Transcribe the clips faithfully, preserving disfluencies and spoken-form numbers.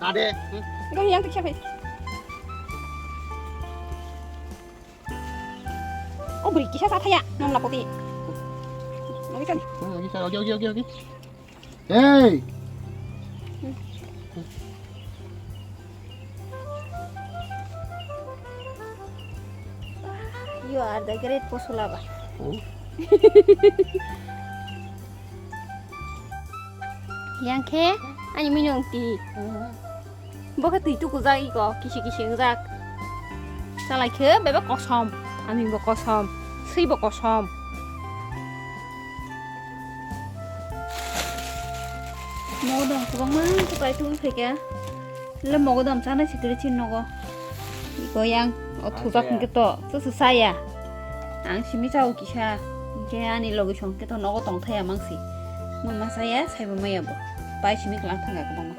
Kade. Ito yang tiksa phai. O bwrwi kisa sa thaya, mamla poti. Ogi sani. Ogi, ogi, ogi, ogi. Hey! You are the great Posulaba. Oh. Yang khe ani minung ti. Bo khe twi tukujak iko, kisi kisi wngjak. Chalai khe bebak kosom, ani bo kosom, swi bo kosom. Mogodam kwbangma khe pai tubui phaikha. Le mogodam chanai sikiri chin nogo. Iko yang o thujak hwnkhe to, chuchu chaya. Ang simi chao kisa, hwnkhe ani logi song khe to nogo tong thaya mangsi. Mama chaya, saibo maya bo. Pai simi kwlang thangkha kwbangma.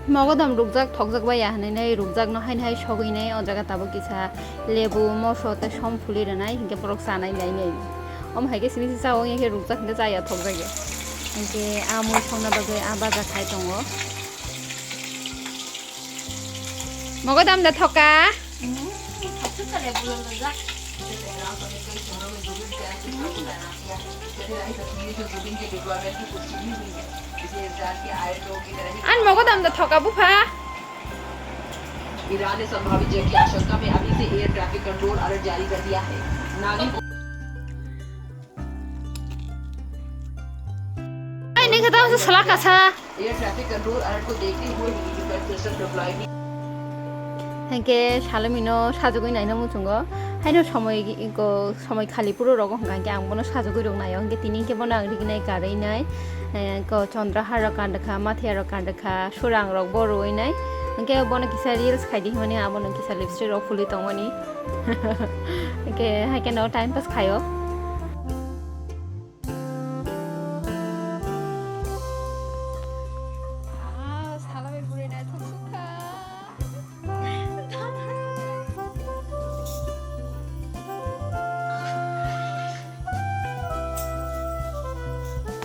Mogodam rukjak, thokjak baya hinwi nai rukjak no haino hai sogwi nai o jaga tabuk kisa lebu, moso tei som phuli rwnai, hinkhe borok chanai nai nai. Omo hai khe simi se chao, wngya khe rukjak hinkhe chaya thokjak ya. Hinkhe a mui songna bagwi a baja khai tongo. Mogodam da thoka. An mogodam da thoka bupha. Iran ने संभावित जेट की आशंका में अभी से air traffic control alert जारी कर दिया है। नागरिक Ai, ni kata sa sala kasa. Air traffic control alert को देखते हुए हेलीकॉप्टर सफर flight Hingke salomino sajagwi naina muchungo. Haino somoi ko somoi khali puro rogo hingka hingke ang bono sajagwi rok naio. Hingke tini hingke bono ang rignai karwi nai. Eh, ko chondra haro kandakha, mathiya rok kandakha, surang rok bo rwi nai. Hingke bono kisa reels khaidi himani abono kisa lipstick rok phulwi tongmani. Hingke haikhe no time pass khaio. Ah, salami bwrwi naithok sukha.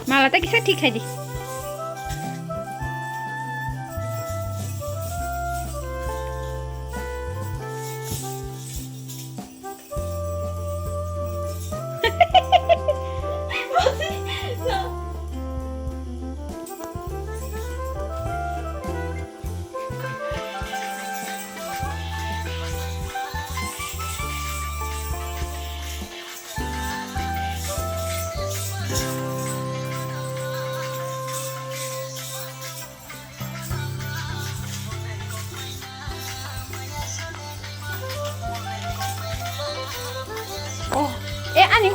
Mala ta kisa thik khai di. Oh, eh, ani